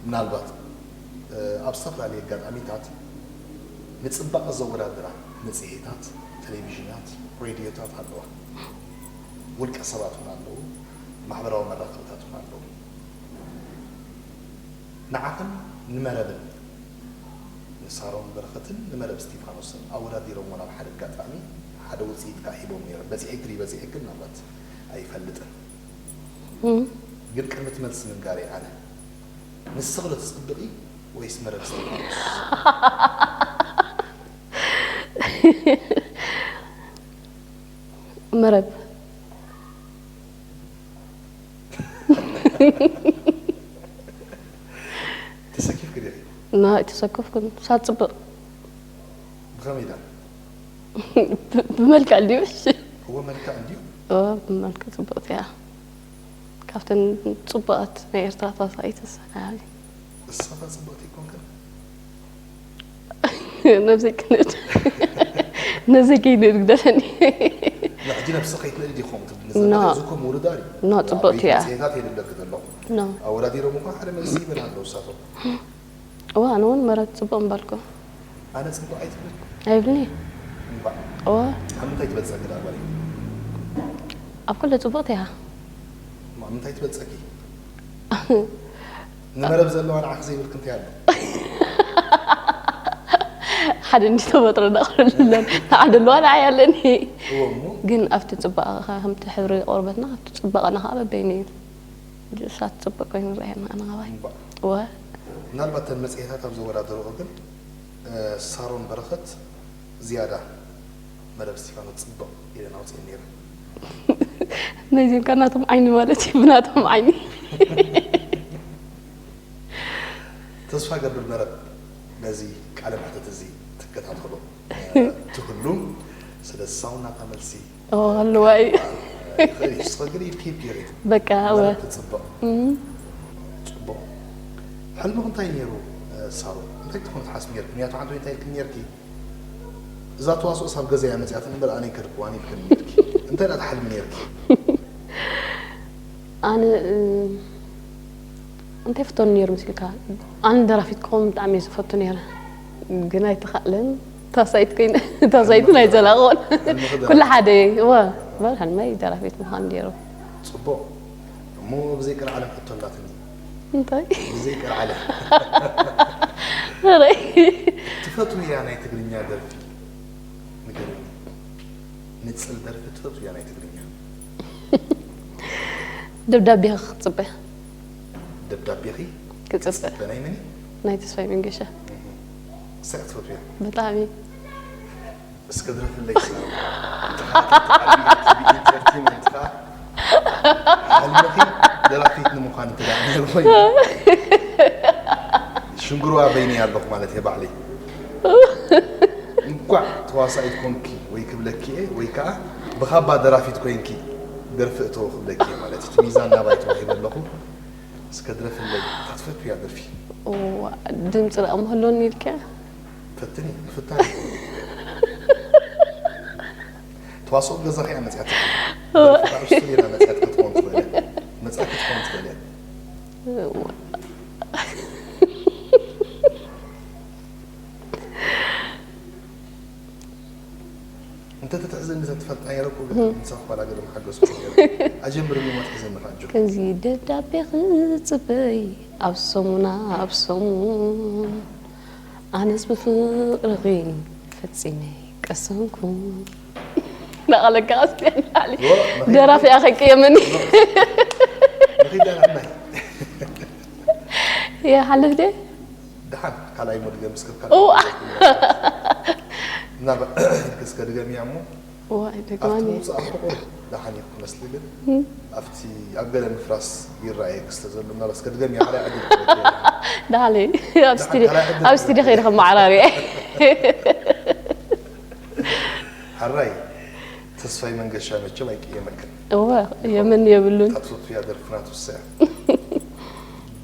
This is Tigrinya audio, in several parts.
ምናልባት ኣብ ዝተፈላለዩ ኣጋጣሚታት ንፅባቐ ዘወዳድራ መፅሄታት፣ ቴሌቪዥናት፣ ሬድዮታት ኣለዋ። ውልቀ ሰባት እውን ኣለዉ። ማሕበራዊ መራኸብታት እውን ኣለዉ። ንዓኽን ንመረብን፣ ንሳሮን በረኸትን ንመረብ እስቲፋኖስን ኣወዳዲሮምዎ ናብ ሓደ ኣጋጣሚ ሓደ ውፅኢት ከዓ ሂቦም ነይሮም። በፂሐ ትሪ በፂሐ ግን ናባት ኣይፈልጥን። ግን ቅድሚ እቲ መልሲ ምንጋረይ ኣነ፣ ንስኽዶ ትፅብቂ ወይስ መረብ እስቲፋኖስ? መረብ። ተሰኪፍኪ ዲኺ? ና ኣይተሰከፍኩን። ሳት ፅብቕ። ብኸመይ ኢላ? ብመልክዕ ድዩ? እወ መልክዕ እንድዩ። እወ ብመልክዕ ፅብቕቲ እያ። ካብተን ፅቡቓት ናይ ኤርትራ ተዋሳኢት እሳ ናዓይ። እሳታ ፅብቕቲ ይኮንክን? ነብሰይ ክንእድ ነብሰይ ከይንእድ ግደፈኒ። ሕጂ ነብሲ ከይትንእድ ይኾም ትብል ኖ። እዚ ኮም ውድዳር እዩ። ኖ፣ ፅብቕቲ እያ። ዜታት የድለክ ዘለኹ ኖ። ኣወዳዲሮም እኳ ሓደ መልሲ ይበል ኣለዉ እሳቶም። እዋ ኣነ እውን መረት ፅቡቕ እምበልኩ። ኣነ ፅቡቕ ኣይትብል። ኣይብልኒ። እምባእ እዋ ኣብ ምንታይ ትበልፀኪ ደኣ ጓለይ? ኣብ ኩሉ ፅቡቕቲ እያ። እማ ምንታይ ትበልፀኪ? ንመረብ ዘለዋ ንዓኺ ዘይብልክ እንታይ ኣሎ? ሓደ እንዲ ተፈጥሮ ዳቕርብለን ሓደ ኣለዋ ንዓይ ኣለኒ። እዎ እሞ ግን ኣብቲ ፅባቐ ከምቲ ሕብሪ ቆርበትና ኣብቲ ፅባቐና ከዓ በበይኑ እዩ። እሳት ፅቡቅ ኮይኑ ረኣየና ኣነ ካባይ እምባእ ወ ምናልባት ተን መፅሄታት ኣብ ዘወዳደረኦ ግን ሳሮን በረኸት ዝያዳ መረብ እስቲፋኖስ ፅብቕ ኢለን ኣውፅኤን ነይረን። ናይዚኦም ከ ናቶም ዓይኒ ማለት እዩ ብናቶም ዓይኒ ተስፋ ገብር መረብ ነዚ ቃለ መሕተት እዚ ትከታተሎ ትህሉ ስለ ዝሳውናታ መልሲ ኣለዋ እዩ ይኽእል እዩ ንስኸ ግን ኢልኪ ፒሪ በቃ ወ ትፅብቕ ፅቡቕ ሕልምኽ እንታይ ነይሩ ሳሮን እንታይ ትኾኑ ትሓስብ ነርኪ ምክንያቱ ሓንቲ እንታይ ኢልክ ነርኪ እዛ ተዋስኦ ሳብ ገዛ እያ መፅያትን እምበር ኣነ ይከድክዋን ኢልክን ነርኪ እንታይ ዳ ትሓልሚ ነርኪ ኣነ እንታይ ፍቶን ነይሩ ምስልካ ኣነ ደራፊት ክኸውን ብጣዕሚ እየ ዝፈቱ ነይረ ግን ኣይተኻእለን ታሳይት ኮይነ ታሳይት ናይ ዘላቕን ኩሉ ሓደ እየ እወ በል ሕልመይ ደራፊት ምዃን ነይሩ ፅቡቕ እሞ ብዘይ ቅርዓለም ሕቶ እንዳትኒ እንታይ ብዘይ ቅርዓለም ኧረ ትፈትውያ ናይ ትግርኛ ደርፊ ንገርኒ ንፅል ደርፊ ትፈትውያ ናይ ትግርኛ ደብዳቤ ክትፅበ ደብዳቤኺ ክፅበ በናይ መኒ ናይ ተስፋይ መንገሻ ሳቅ ትፈትውያ ብጣዕሚ እስከ ድረፍለይ ኢንተርቴንመንት ካ ሓልምኺ ደራፊት ንምዃን እንተ ደኣ ነይሩ ኮይኑ ሽንግርዋ በይነይ ኣለኹ ማለት እየ ባዕለይ እንኳዕ ተዋሳኢት ኮንኪ ወይ ክብለኪ እየ ወይ ከዓ ብኻባ ደራፊት ኮይንኪ ደርፊ እተው ክብለኪ እየ ማለት እቲ ሚዛን ናባይ ተዋሂበ ኣለኹ እስከ ድረፍለይ ታትፈቱ እያ ደርፊ ድምፂ ደኣ ምህሎኒ ኢልካ ፈትኒ ክፍታን ተዋስኦ ገዛኺ እያ መፅያትኪ ኣብ ስቱድዮና መፅያት ክትኾን ትኽእል እያ መፅያ ክትኾን ትኽእል እያ እንተ ትትሕዘኒ ተትፈልጣ ነይረ እኮ ግን ንሳ ኳላ ገለ ምሓገዝኩ ነይረ ኣጀምርኒ እሞ ትሕዘኒ ካጆ ከምዚ ደብዳቤ ክፅበይ ኣብ ሰሙና ኣብ ሰሙን ኣነስ ብፍቅርኺ ፈፂመ ቀሰንኩ ናቐለካ ቀስቲ ንላዕሊ ደራፊ ኣኸቅየመኒ ንኺዳናናይ ይሓልፍ ደ ደሓን ካልኣይ ሞ ድገም እስከ እዋ ናባ እስከ ድገም እያ እሞ እዋ ኣብቲ ኣይደግማኒ ምውፃእ ጥቁር ደሓን እዩ ክመስሊ ግን ኣብቲ ኣብ ገለ ምፍራስ ይረኣየክ ስለ ዘሎ ምናልባት እስከ ድገም እያ ካልኣይ ዕድል ደሓለይ ኣብ ስቱዲዮ ኣብ ስቱዲዮ ከይደ ከመዓራርየ ሓራይ ተስፋይ መንገሻ መቸም ኣይቅየመክን እወ የመን የብሉን ኣትፈቱ እያ ደርፍና ትውሰያ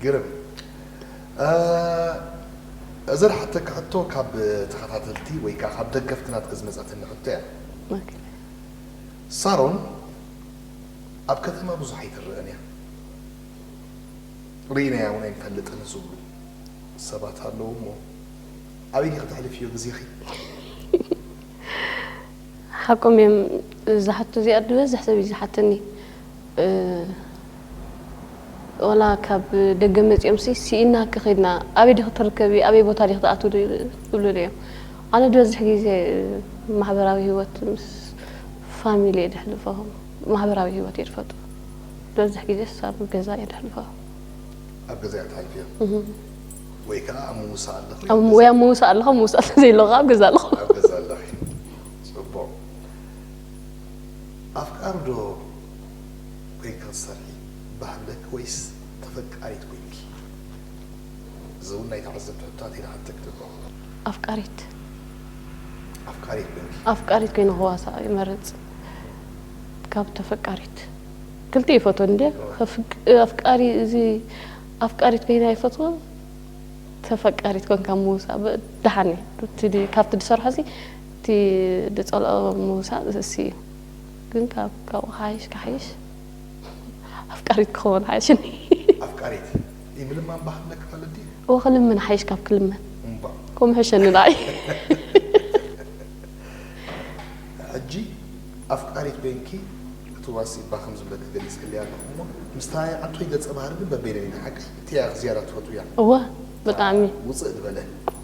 ግርም እዚ ዝሓተካ ሕቶ ካብ ተኸታተልቲ ወይ ከዓ ካብ ደገፍቲ ናትኪ ዝመፀትኒ ሕቶ እያ ሳሮን ኣብ ከተማ ብዙሕ ኣይትረአን እያ ርኢናያ እውን ኣይንፈልጥን ዝብሉ ሰባት ኣለዉ እሞ ኣበይ ዲኺ ተሕልፍዮ ግዜኺ? ሓቆም እዮም። እዛ ሕቶ እዚኣ ዝበዝሕ ሰብ እዩ ዝሓተኒ። እ፣ ዋላ ካብ ደገ መፂኦም ሲ ስኢና ክኸድና ኣበይ ዲኺ ትርከቢ ኣበይ ቦታ ዲኺ ትኣትው ዝብሉኒ እዮም። ኣነ ዝበዝሕ ግዜ ማሕበራዊ ህይወት ምስ ፋሚሊ እየ ዘሕልፎ። ማሕበራዊ ህይወት እየ ዝፈጥሮ። ዝበዝሕ ግዜ ኣብ ገዛ እየ ዘሕልፎ። ኣብ ገዛ እያ ትሓልፍዮ? ወይ ከዓ ኣብ ምውሳእ ኣለኹ? ኣብ ወይ ኣብ ምውሳእ ኣለኹ፣ ምውሳእ ዘይለኹ ኣብ ገዛ ኣለኹ። ኣብ ገዛ ኣለኺ። ፅቡቕ። ኣፍቃሪ ዶ ኮይንካ ትሰርሒ ባህለክ ወይስ ተፈቃሪት ኮይንኪ? እዚ እውን ናይ ተዓዘብቲ ሕቶታት ኢና ክንተክል ኣለኹ። ኣፍቃሪት። ኣፍቃሪት ኮይንኪ? ኣፍቃሪት ኮይነ ክዋሳእ ይመርፅ ካብ ተፈቃሪት። ክልተ ይፈትዎ እንደ ኣፍቃሪ እዚ ኣፍቃሪት ኮይና ይፈትዎ። ተፈቃሪት ኮንካ ምውሳእ ብ- ደሓን እዩ። እቲ ድ- ካብቲ ዝሰርሖ ሲ እቲ ዝፀልኦ ምውሳእ እሱ እዩ። ግን ካብ ካብኡ ሓይሽ ካሓይሽ ኣፍቃሪት ክኸውን ሓይሽኒ። ኣፍቃሪት ይምልማን ባህል ኣለክ ማለት ድዩ? እወ ክልምን ሓይሽ ካብ ክልመን እምባ ከምኡ ሕሸኒ ንዓይ። ሕጂ ኣፍቃሪት ኮይንኪ እቲ ዋሲ እባ ከም ዝብለክ ገሊፅክልያ ኣለኹ እሞ ምስታ ኣቶይ ገፀ ባህሪ ግን በበይነን ኢና ሓቂ እቲ እያ ዝያዳ ትፈትውያ እወ ብጣዕሚ ውፅእ ዝበለ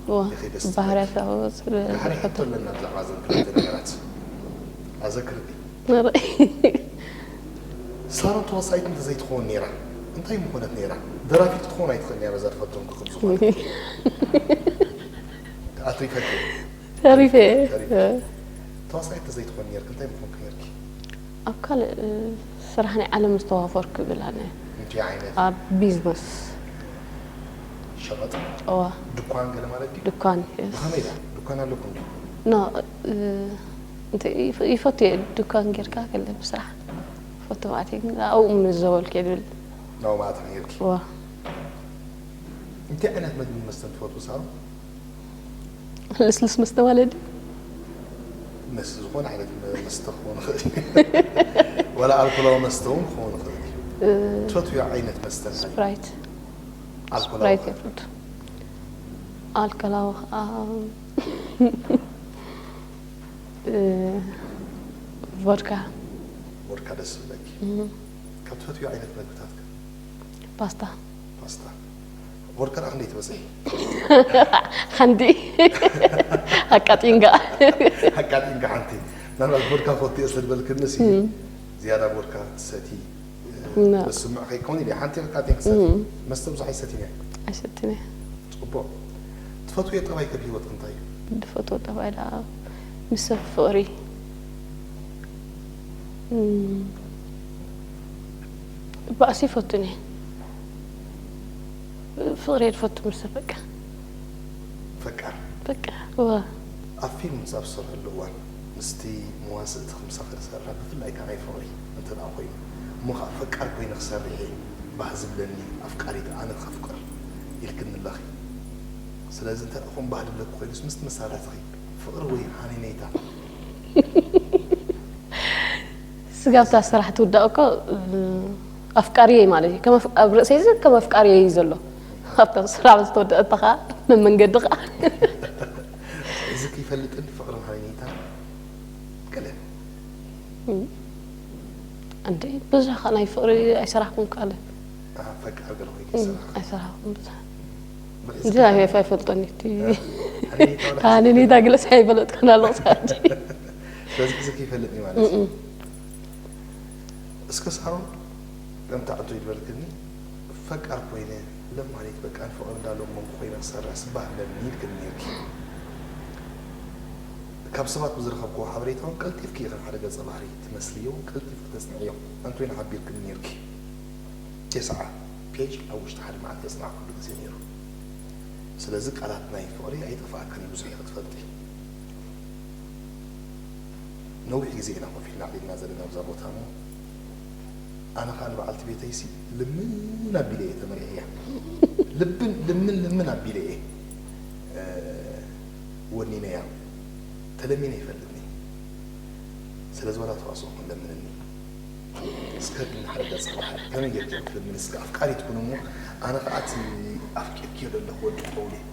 እወ ይኸይድ ደስ ባህርያ ትብለኪ። ሰብት ድሓር ሕቶ ኣለና ብዛዕባ ዘን ክልተ ነገራት ኣዘክርኒ ንርኢ። ሳሮን ተዋሳኢት እንተዘይትኸውን ነይራ እንታይ ምኾነት ነይራ? ደራፊት ክትኸውን ኣይትኽእል ነይራ በዛ ትፈቶም ክኽብ ዝኾነ ኣትሪፈኪ ተሪፈ ተሪፈ። ተዋሳኢት እንተዘይትኾን ነይርክ እንታይ ምኾንክ ነይርኪ? ኣብ ካልእ ስራሕ ናይ ዓለም ዝተዋፈርኩ ይብል ኣነ እንታይ ዓይነት ኣብ ቢዝነስ ሸቐጥ እዋ ድኳን ገለ ማለት ድዩ? ድኳን yes። ብኸመይ ኢላ ድኳን ኣለኩም ድዩ? ኖ እ፣ እንተ ይፈ- ይፈቱ እየ ድኳን ጌርካ ከለ ብስራሕ ፈቱ ማለት እዩ ኣብኡ ምስ ዘበልኩ እየ ዝብል ናብኡ ማእታ ነይርኪ እዋ እንታይ ዓይነት መግብን መስተን ትፈትዊ ሳሮ? ልስሉስ መስተ ማለት ድዩ ምስ ዝኾነ ዓይነት መስተ ክኸውን ይኽእል እዩ ዋላ ኣልኮላዊ መስተ እውን ክኸውን ይኽእል እዩ እ፣ ትፈትውዮ ዓይነት መስተ እንታይ እዩ? ስፕራይት ኣልኮላዊ ስፕራይት የፍቱ ኣልኮላዊ ከዓ እ፣ ቮድካ ወድካ ደስ ዝብለኪ እም፣ ካብ ትፈትውዮ ዓይነት መግብታት ከ? ፓስታ ፓስታ ወድካ ደኣ ክንደይ ትበፅሒ? ሓንዲ ኣቃጢንጋ ኣቃጢንካ ሓንቲ ምናልባት ወድካ ፈትዮ ስለ ዝበልክንስ ዝያዳ ወድካ ትሰቲ እና በስምዕ ከይከውን ኢለ ሓንቲ ኣቃጢን ክሰቲ መስተ ብዙሕ ኣይሰቲን እየ ኣይሰትን እየ ፅቡቕ ትፈትውዮ ጠባይ ከብ ህይወትክ እንታይ እዩ? ዝፈትዎ ጠባይ ደኣ ምስ ሰብ ፍቕሪ እም፣ ባእሲ ይፈቱን እየ ፍቕሪ እየ ዝፈቱ ምስ ሰብ በቃ ፈቃር በቃ እወ ኣብ ፊልም ኣብ ዝሰርሐሉ እዋን ምስቲ መዋስእቲ ክምሳኸ ዝሰርሕ ብፍላይ ከዓ ናይ ፍቕሪ እንተ ደኣ ኮይኑ እሞ ከዓ ፈቃር ኮይነ ክሰርሕ እየ ባህ ዝብለኒ ኣፍቃሪት ኣነ ከፍቅር ኢልክኒ ኣለኺ ስለዚ እንተ ደኣ ከምኡ ባህ ዝብለኪ ኮይኑስ ምስቲ መሳርሕትኺ ፍቕሪ ወይ ሃነይነይታ ስጋብታ ስራሕ ትውዳእ እኮ ኣፍቃሪ እየ ማለት እዩ ከም ኣፍ- ኣብ ርእሰይ እዚ ከም ኣፍቃሪ እዩ ዘሎ ካብታ ስራሕ ዝተወደአታ ከዓ መመንገዲ ከዓ እዚ ከይፈልጥን ፍቕርን ሃነይነይታ ገለ እንደ ብዙሕ ከዓ ናይ ፍቕሪ ኣይሰራሕኩም ካለ ፈቃር ገለ ኮይኑ ይሰራሕ ኣይሰራሕኩም ብዙሕ መሪጽ እዚ ኣይፈልጦን እቲ ሃነይነይታ ወላ ሃነይነይታ ግለስ ኣይፈለጥኩን ኣለኹ ሳዲ ስለዚ እዚ ከይፈልጥ እዩ ማለት እዩ እስከ ሳሮን ከምቲ ኣንቶ ይድበልክኒ ፈቃር ኮይነ ለማኒት በቃ ንፍቕሪ እንዳለመንኩ ኮይነ ክሰርሕ ስባህ ኣለኒ ኢልክኒ ነርኪ ካብ ሰባት ብዝረኸብክዎ ሓበሬታ እውን ቀልጢፍኪ ኢኽን ሓደ ገጸ ባህሪ ትመስልዮ እውን ቀልጢፍኪ ተጽንዕዮ ኣንቶይን ሓቢርክኒ ነርኪ ተስዓ ፔጅ ኣብ ውሽጢ ሓደ መዓልቲ የጽናዕኩሉ ግዜ ነይሩ ስለዚ ቃላት ናይ ፍቕሪ ኣይጠፍኣክን ብዙሕ ኢኺ ትፈልጢ ነዊሕ ግዜ ኢና ኮፍ ኢልና ኣዕሊልና ዘለና ኣብዛ ቦታ እሞ ኣነ ከዓ ንበዓልቲ ቤተይሲ ልምን ኣቢለ እየ ተመሪዐያ ልብን ልምን ልምን ኣቢለ እየ ወኒነያ ተለሚነ ይፈልጥኒ ስለዚ ወላ ተዋስኦ ክንለምንኒ እስከ ግን ሓደ ገጽ ባህር ከመይ ጌርኪ ክትልምኒ እስከ ኣፍቃሪት ኩን እሞ ኣነ ከዓ እቲ ኣፍቂርክዮ ዘለኹ ወዲ ክኸውን እየ።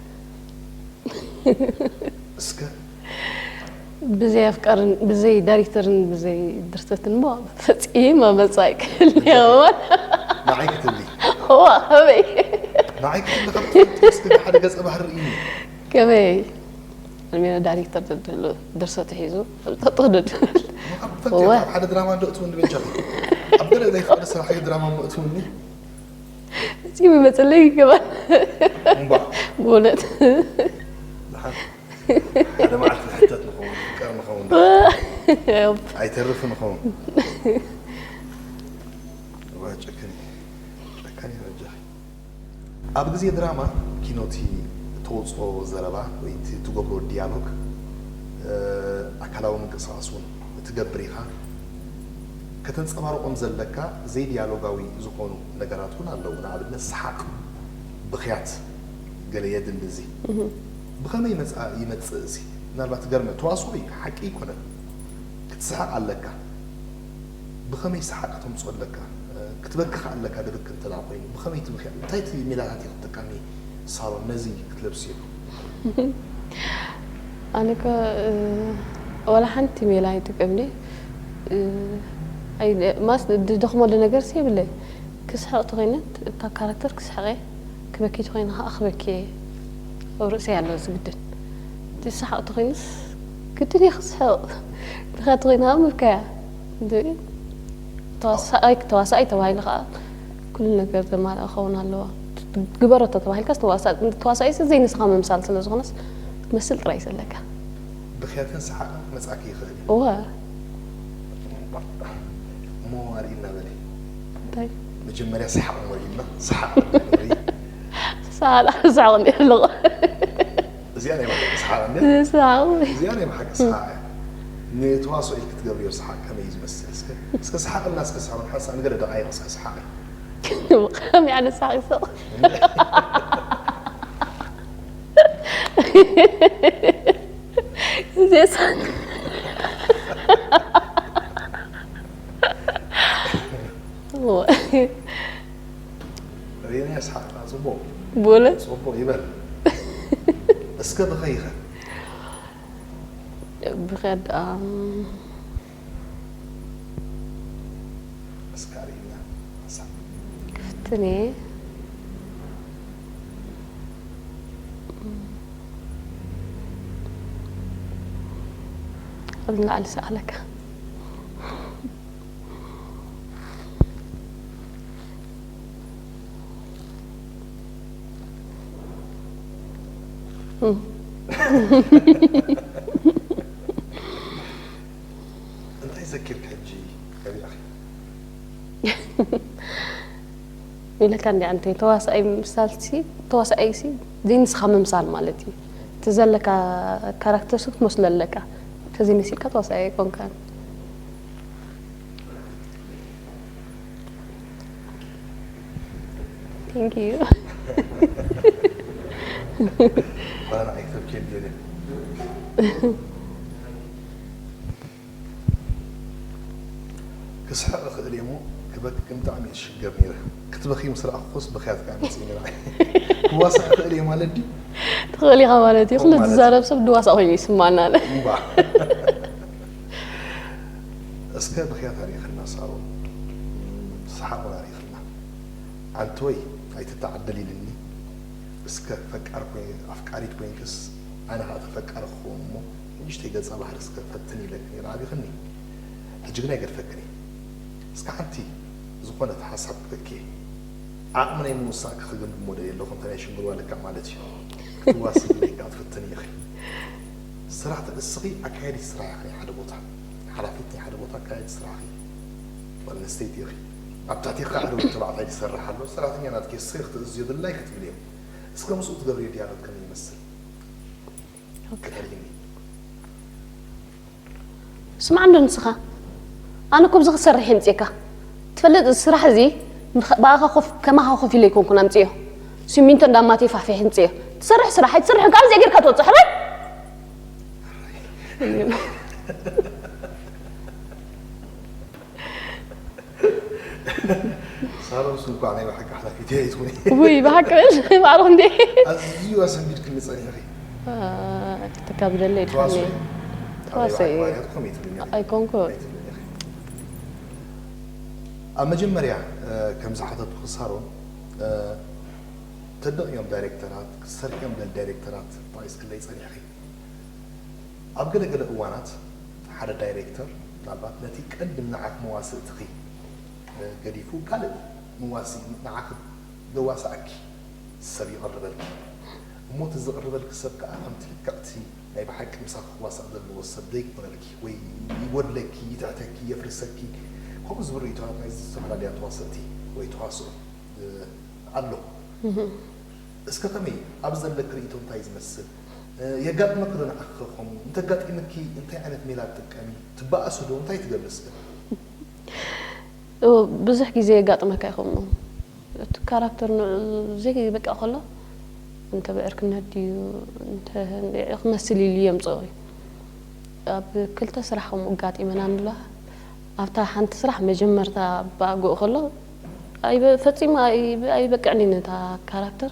እስከ ብዘይ ኣፍቃርን ብዘይ ዳይሬክተርን ብዘይ ድርሰትን እሞ ፈጺመ መጻኢ ክህልኒ የብሉን። ንዓይ ክትብሊ እዋ ከመይ ንዓይ ክትብሊ ካብ ትፈልጥዮ እስከ ሓደ ገጸ ባህሪ ርእይኒ። ከመይ ኣልሜዳ ዳይሬክተር ዘድህሉ ድርሰቱ ሒዙ ጠጠው ድብል ካብ ትፈልጥዮ እዋ። ካብ ሓደ ድራማ እንዶ እትውኒ በጃኺ ኣብ ገለ ዘይፍቕዲ ስራሕ እዩ ድራማ እሞ እትውኒ። ፈጺሙ ይመጽለይ ይገባል እምባእ ብእውነት ደሓን ሓደ መዓልቲ ንሕተት ንኸውን ፍቀር ንኸውን ኣይተርፍ ንኸውን። እዋ ጨከን ጨካን እዩ በጃኺ። ኣብ ግዜ ድራማ ኪኖ እቲ እተውፅኦ ዘረባ ወይ እቲ ትገብሮ ዲያሎግ ኣካላዊ ምንቅስቃስ እውን ትገብር ኢኻ። ከተንፀባርቆም ዘለካ ዘይዲያሎጋዊ ዝኾኑ ነገራት እውን ኣለዉ። ንኣብነት ሰሓቕ፣ ብኽያት ገለ የድሊ። እዚ ብኸመይ ይመፅእ እዚ? ምናልባት ገርመ ተዋስኦ እዩ፣ ሓቂ ኣይኮነን። ክትስሕቕ ኣለካ። ብኸመይ ሰሓቕ ከተምፅኦ ኣለካ? ክትበኪ ከኣ ኣለካ፣ ድብክ እንተ ደኣ ኮይኑ ብኸመይ ትብክያ? እንታይ እቲ ሜላታት ኢኺ ትጥቀሚ ሳሮን ነዚ ክትለብስዮ? ኣነ እኮ ዋላ ሓንቲ ሜላ ኣይጥቀምን እየ። ማስ ድደኽመሉ ነገርሲ የብለይን። ክስሕቕ ተኾይነ እታ ካራክተር ክስሕቕ እየ፣ ክበኪ ተኾይነ ከኣ ክበኪ እየ። ኣብ ርእሰይ ኣሎ እዚ ግድን። እቲ ሰሓቕ ተኾይኑስ ግድን እየ ክስሕቕ። ብኽያት ተኾይኑ ከኣ ምብካይ እያ። ተዋሳኣይ ተዋሳኣይ ተባሂሉ ከዓ ኩሉ ነገር ዘማልኣ ክኸውን ኣለዎ። ግበሮ ተተባሂልካስ ተዋሳእ ተዋሳኣይ ዘይንስኻ ምምሳል ስለ ዝኾነስ ክትመስል ጥራይ እዩ ዘለካ። ብኽያትን ሰሓቕን ክመፅኣኪ ይኽእል እዩ። እወ እሞ ኣርእይና በሊ። እንታይ መጀመርያ ሰሓቕ እሞ ኣርእይና። ሰሓቕ ሳላ ሰሓቕ እንዲ ኣለኹ እዚኣ ናይ ብሓቂ ሰሓቕ እንዲ ሰሓቕ እዚኣ ናይ ብሓቂ ሰሓቕ እያ። ንተዋስኦ ኢልኪ ትገብርዮ ሰሓቕ ከመይ እዩ ዝመስል? እስከ እስከ ሰሓቕልና እስከ ሰሓቕ ሓንሳእ ንገለ ደቓይቕ እስከ ሰሓቕ። ከመይ ዓይነት ሰሓቕ ይስቕ እዚኣ ሰሓቕ ሪና ሰሓቕ ጽቡቕ ብእውነት ጽቡቕ ይበል። እስከ ብኸይኸ ብኸድ እስከ ኣርእይና። ክፍትን እየ ኣብ ንላዕሊ ሰኣለካ እንታይ ዘኪርክ ሕጂ ነቢዕኺ? ኢለካ እንዲ ኣንተ ተዋሳኣይ ምምሳልሲ ተዋሳኣይሲ ዘይንስኻ ምምሳል ማለት እዩ። እቲ ዘለካ ካራክተርሲ ክትመስሎ ኣለካ። ተዘይመሲልካ ተዋሳኣይ ኣይኮንካን። Thank you. ባና ኣይክተብኪ የድልየ ክስሕቕ እኽእል እየ እሞ ክበኪ ግን ብጣዕሚ እየ ዝሽገር ነይረ። ክትበኺ ምስ ረኣኹስ ብኽያት ከኣ መፂኡ ነይራ። ክዋሳእ እኽእል እየ ማለት ድዩ? ትኽእል ኢኻ ማለት እዩ። ኩሉ ማለት ዝዛረብ ሰብ ድዋሳ ኮይኑ ይስማና። እምባ እስከ ብኽያት ኣሪእኽልና ሳሮን፣ ሰሓቕ እውን ኣሪእኽልና። ኣንተወይ ኣይትተዓደል ኢልኒ። እስከ ፈቃር ኮይን ኣፍቃሪት ኮይንክስ ኣነ ከዓ ተፈቃሪ ክኸውን እሞ ንእሽተይ ገጸ ባህሪ እስከ ፈትን ኢለክ ነይረ ኣቢኽኒ። ሕጂ ግን ኣይገድፈክን እየ። እስከ ሓንቲ ዝኾነት ሓሳብ ክበኪ ዓቕሚ ናይ ምውሳእኪ ክግምግሞ ደልየ ኣለኹ። እንተ ናይ ሽንግርዋ ልክዕ ማለት እዩ። ክትዋስኢ ኢልካ ክትፍትኒ ኢኺ። ስራሕ እስኺ ኣካያዲት ስራሕ ኢኺ ናይ ሓደ ቦታ። ሓላፊት ናይ ሓደ ቦታ ኣካያዲት ስራሕ ኢኺ። ጓል ኣንስተይቲ ኢኺ። ኣብ ትሕቲ ከዓ ሓደ ወዲ ተባዕታይ ዝሰርሕ ኣሎ። ሰራሕተኛ ናትኪ እስኺ ክትእዝዝዮ ድላይ ክትብልዮ። እስከ ምስኡ ትገብርዮ ዲያሎግ ከመይ ይመስል? ከተርእይኒ። ስማዕ እንዶ ንስኻ ኣነ እኮ ብዚ ክሰርሕ የምፅእካ ትፈልጥ እዚ ስራሕ እዚ ብኣኻ ኮፍ ከማኻ ኮፍ ኢለ ይኮንኩን ኣምፅዮ ሲሚንቶ እንዳማተ ይፋሕፍሕ የምፅዮ ትሰርሕ ስራሕ ኣይትሰርሕን ካብ እዚኣ ጌርካ ትወፅእ ሕራይ ሳሮን ስንኳዕ ናይ ብሓቂ ሓላፊት እያ ኣይትኹኒ። ውይ ብሓቂ በል ማዕሮ እንዴ ኣዝዩ ኣሰንቢድክኒ ጸኒሕኺ። ተካብደለ ይድሓኒ ተዋስኦ ተዋስኦ ኣበይ እዩ። ባህርያት ኮሚት ብኛ ኣይኮንኩ ኣይትብልኒ ኢኺ። ኣብ መጀመርያ ከም ዝሓተትኩ ሳሮን ተደቕ እዮም ዳይሬክተራት ክሰርሕዮም ደል ዳይሬክተራት ጠቒስክለይ ጸኒሕኺ። ኣብ ገለገለ እዋናት ሓደ ዳይሬክተር ምናልባት ነቲ ቀንዲ ንዓኽ መዋስእትኺ ገዲፉ ካልእ መዋሲ ንዓኺ ዘዋስኣኪ ሰብ ይቐርበልኪ። እሞ እቲ ዝቕርበልኪ ሰብ ከኣ ከምቲ ልክዕቲ ናይ ብሓቂ ምሳኺ ክዋሳእ ዘለዎ ሰብ ዘይኮነልኪ ወይ ይጎድለኪ፣ ይትሕተኪ፣ የፍርሰኪ ከምኡ ዝብል ርእይቶታት ናይ ዝተፈላለያ ተዋሰእቲ ወይ ተዋስኦ ኣሎ። እስከ ከመይ ኣብ ዘለኪ ርእይቶ እንታይ ዝመስል የጋጥመኪ ዶ ንዓኺ ከምኡ እንተጋጢምኪ እንታይ ዓይነት ሜላ ትጥቀሚ ትበኣሲ ዶ እንታይ ትገብሪ እስከ ብዙሕ ግዜ የጋጥመካ ይኸውን እቲ ካራክተር ንዑ ዘይበቅዕ ከሎ እንተ ብዕርክነት ድዩ እንተ እንድዒ ክመስል ኢሉ የምፅኦ እዩ ኣብ ክልተ ስራሕ ከምኡ ኣጋጢመና ንብላ ኣብታ ሓንቲ ስራሕ መጀመርታ ብኣግኡ ከሎ ኣይበ- ፈፂሙ ኣይ- ኣይበቅዕን እዩ ነታ ካራክተር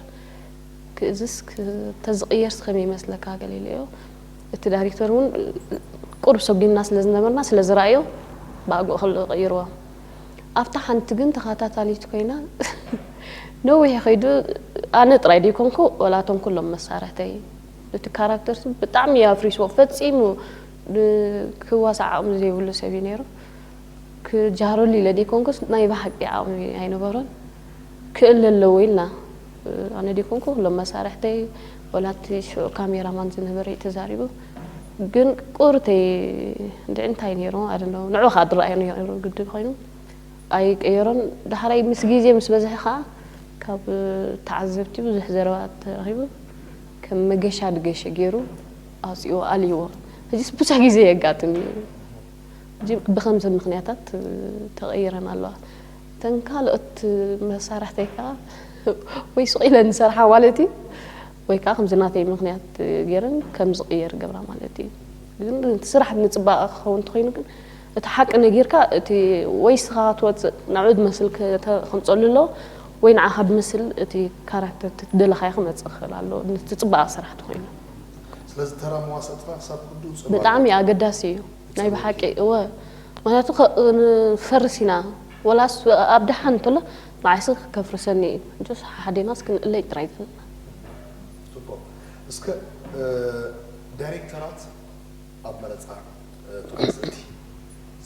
ክእዝዝ ክ- ተዝቕየርስ ከመይ ይመስለካ ገለ ኢለዮ እቲ ዳይሬክተር እውን ቁሩብ ሰጒምና ስለ ዝነበርና ስለ ዝረኣዮ ብኣግኡ ከሎ ቀይርዎ ኣብታ ሓንቲ ግን ተኸታታሊት ኮይና ነዊሕ ከይዱ ኣነ ጥራይ ደይኮንኩ ወላ እቶም ኩሎም መሳርሕተይ እቲ ካራክተር ብጣዕሚ እዩ ኣፍሪስዎ ፈፂሙ ክዋሳዕ ዓቕሚ ዘይብሉ ሰብ እዩ ነይሩ ክጃረሉ ኢለ ደይኮንኩስ ናይ ብሓቂ ዓቕሚ ኣይነበሮን ክእለ ኣለዎ ኢልና ኣነ ደይኮንኩ ኩሎም መሳርሕተይ ወላ እቲ ሽዑ ካሜራማን ዝነበረ እዩ ተዛሪቡ ግን ቁርተይ እንድዒ እንታይ ነይሩ ኣደነ ንዑ ከዓ ዝረኣዮ ነይሩ ግድብ ኮይኑ ኣይቀየሮን ዳሕራይ ምስ ግዜ ምስ በዝሐ ከዓ ካብ ተዓዘብቲ ብዙሕ ዘረባ ተረኺቡ ከም መገሻ ድገሸ ገይሩ ኣውፅዎ ኣልይዎ ሕጂስ ብዙሕ ግዜ የጋጥም እዩ ሕጂ ብኸምዚ ምኽንያታት ተቐይረን ኣለዋ እተን ካልኦት መሳርሕተይ ከዓ ወይ ስቕ ኢለን ዝሰርሓ ማለት እዩ ወይ ከዓ ከምዚ ናተይ ምኽንያት ገይረን ከም ዝቕየር ገብራ ማለት እዩ ግን እቲ ስራሕ ንፅባቐ ክኸውን እንተኮይኑ ግን እቲ ሓቂ ነጊርካ እቲ ወይ ስኻ ትወፅእ ንዕኡ ዝመስል ከምፀሉ ኣሎ ወይ ንዓኻ ዝመስል እቲ ካራክተር እቲ ትደለኻዮ ክመፅእ ክኽእል ኣሎ እቲ ፅባቐ ስራሕ ተኮይኑ ስለዚ ተራ መዋሰጥና ክሳብ ክንድኡ ፀባቕ ብጣዕሚ ኣገዳሲ እዩ ናይ ብሓቂ እወ ምክንያቱ ከ- ንፈርስ ኢና ወላስ ኣብ ደሓን እንተሎ ንዓይስ ከፍርሰኒ እዩ እንጆስ ሓዴናስ ክንእለይ ጥራይ ዘለና ፅቡቅ እስከ ዳይሬክተራት ኣብ መረፃ ተዋሰእቲ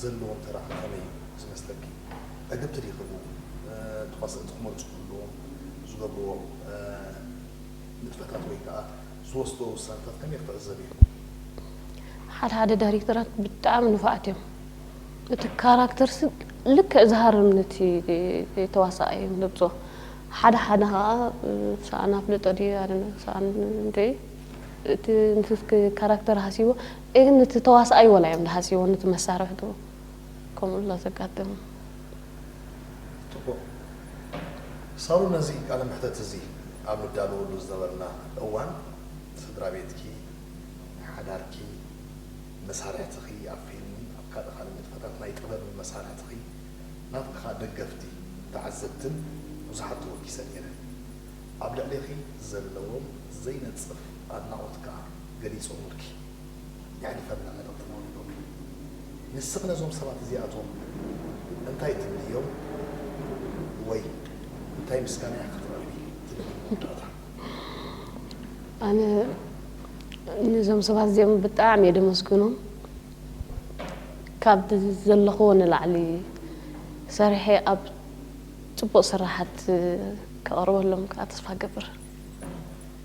ዘለዎም ተራ ከመይ እዩ ዝመስለኪ ዕግብቲ ዲኽቡ ተዋሰእቲ ክመርፁ ከለዎም ዝገብርዎ ንጥፈታት ወይ ከዓ ዝወስዶ ውሳነታት ከመይ ክትዕዘብ እዩ ሓደ ሓደ ዳይሬክተራት ብጣዕሚ ንፉዓት እዮም እቲ ካራክተር ስ ልክዕ ዝሃርም ነቲ ተዋሳኣይ እዮም ዘብፅዎ ሓደ ሓደ ከዓ ሰኣን ኣፍልጦ ድዩ ኣነ ሰኣን እንተ እቲ ንስስክ ካራክተር ሃሲቦ ግን እቲ ተዋሳኣይ ወላ እዮም ዝሃሲቦ ነቲ መሳርሕቱ ከምኡ ላ ዘጋጥም ፅቡቅ ሳሩ ነዚ ቃለ ምሕተት እዚ ኣብ ንዳለወሉ ዝነበርና እዋን ስድራ ቤትኪ ሓዳርኪ መሳርሕትኺ ኣብ ፊልምን ኣብ ካልእ ካልእ ንጥፈታት ናይ ጥበብን መሳርሕትኺ ናትኪ ከዓ ደገፍቲ ተዓዘብትን ብዙሓት ተወኪሰ ነይረ ኣብ ልዕሊኺ ዘለዎም ዘይነፅፍ ኣድናቖት ከዓ ገሊፆምልኪ የሕልፈልና መልእኽቲ ነውሪዶም ንስኺ ነዞም ሰባት እዚኣቶም እንታይ ትብልዮም ወይ እንታይ ምስጋና ኢኺ ክተቕርቢ ትደልዪ መወዳእታ ኣነ ነዞም ሰባት እዚኦም ብጣዕሚ እየ ደመስግኖም ካብ ዘለኽዎ ንላዕሊ ሰሪሐ ኣብ ፅቡቕ ስራሓት ከቕርበሎም ከዓ ተስፋ ገብር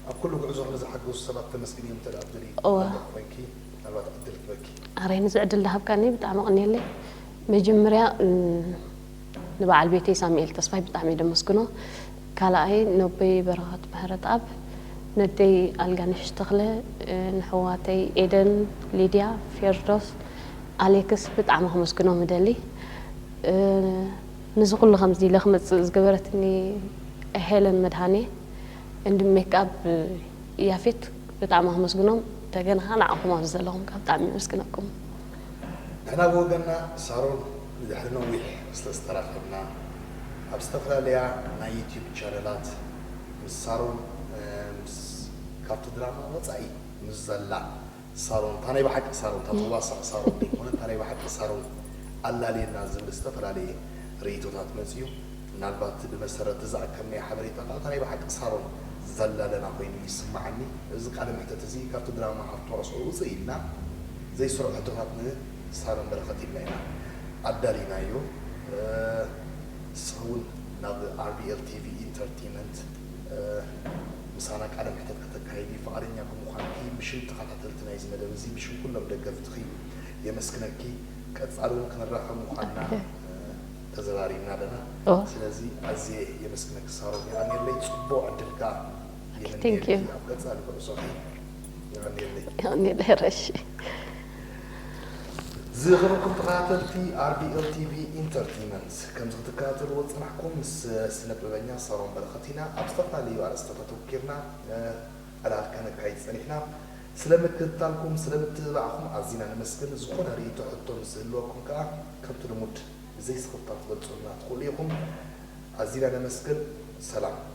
ኣብ ኩሉ ጉዕዞኺ ንዝሓገዙ ሰባት ተመስግንዮም እንተ ደኣ ትደልዪ እወ። መድረኽ ኮይንኪ ምናልባት ዕድል ክበኪ ኣረ ነዚ ዕድል ዝሃብካኒ ብጣዕሚ ቀኒየለይ መጀመርያ ንበዓል ቤተይ ሳሙኤል ተስፋይ ብጣዕሚ እየ ደመስግኖ ካልኣይ ነቦይ በረኸት ምሕረትኣብ ነደይ ኣልጋነሽ ተኽለ ንሕዋተይ ኤደን ሊድያ ፌርዶስ ኣሌክስ ብጣዕሚ ከመስግኖም እደሊ ነዚ ኩሉ ከምዚ ኢለ ክመፅእ ዝገበረትኒ ሄለን መድሃኔ እንዲ ሜክኣፕ ያፌት ብጣዕሚ ከመስግኖም ተገንኻ ንዓኹም ኣብዚ ዘለኹም ካብ ብጣዕሚ የመስግነኩም ንሕና ብወገንና ሳሮን ንድሕሪ ነዊሕ ስለ ዝተራኸብና ኣብ ዝተፈላለያ ናይ ዩቲዩብ ቻነላት ምስ ሳሮን፣ እ፣ ምስ፣ ካብቲ ድራማ ወጻኢ ምስ ዘላ ሳሮን፣ እታ ናይ ብሓቂ ሳሮን፣ እታ ትዋሳእ ሳሮን ዘይኮነ፣ እታ ናይ ብሓቂ ሳሮን ኣላልየና ዝብል ዝተፈላለየ ርእይቶታት መጺኡ። ምናልባት ብመሰረት ዝኣከብናዮ ሓበሬታ ከኣ፣ እታ ናይ ብሓቂ ሳሮን ዘላልና ኮይኑ ይስምዓኒ። እዚ ቃለ መሕተት እዚ ካብቲ ድራማ፣ ካብቲ ተዋስኦ ውጽእ ኢልና፣ ዘይስሩዕ ሕቶታት ንሳሮን በረኸት ኢልና ኢና ኣዳሊናዮ። እ፣ ንስኺ እውን ናብ ኣር ቢ ኤል ቲ ቪ ኢንተርቴይንመንት፣ እ፣ ምሳና ቃለ መሕተት ከተካይዲ ፍቓደኛ ብምዃንኪ፣ ብሽም ተኸታተልቲ ናይዚ መደብ እዚ፣ ብሽም ኩሎም ደገፍትኺ የመስግነኪ። ቀጻሊ እውን ክንራኸብ ምዃንና፣ ኦኬ። እ፣ ተዘራሪብና ኣለና። ኦ። ስለዚ ኣዝየ የመስግነኪ ሳሮን፣ የቐንየለይ። ጽቡቕ ዕድል ከኣ Thank you። የቐንየለይ ኣብ ቀጻሊ ጉዕዞኺ። የቐንየለይ። የቐንየለይ ረሺ። ዝኸበርኩም ተኸታተልቲ ኣር ቢ ኤል ቲ ቪ ኢንተርቴይንመንት፣ ከምዚ ክትከታተልዎ ዝጸናሕኩም ምስ ስነ ጥበበኛ ሳሮን በረኸት ኢና ኣብ ዝተፈላለዩ ኣርእስታት ኣተኩርና፣ እ፣ ዕላል ከነካይድ ጸኒሕና። ስለ ምክትታልኩም፣ ስለ ምትብባዕኩም ኣዚና ነመስግን። ዝኾነ ርእይቶ፣ ሕቶ ምስ ዝህልወኩም ከኣ ከምቲ ልሙድ ብዘይ ስኽፍታ ክትገልጹልና ትኽእሉ ኢኹም። ኣዚና ነመስግን። ሰላም።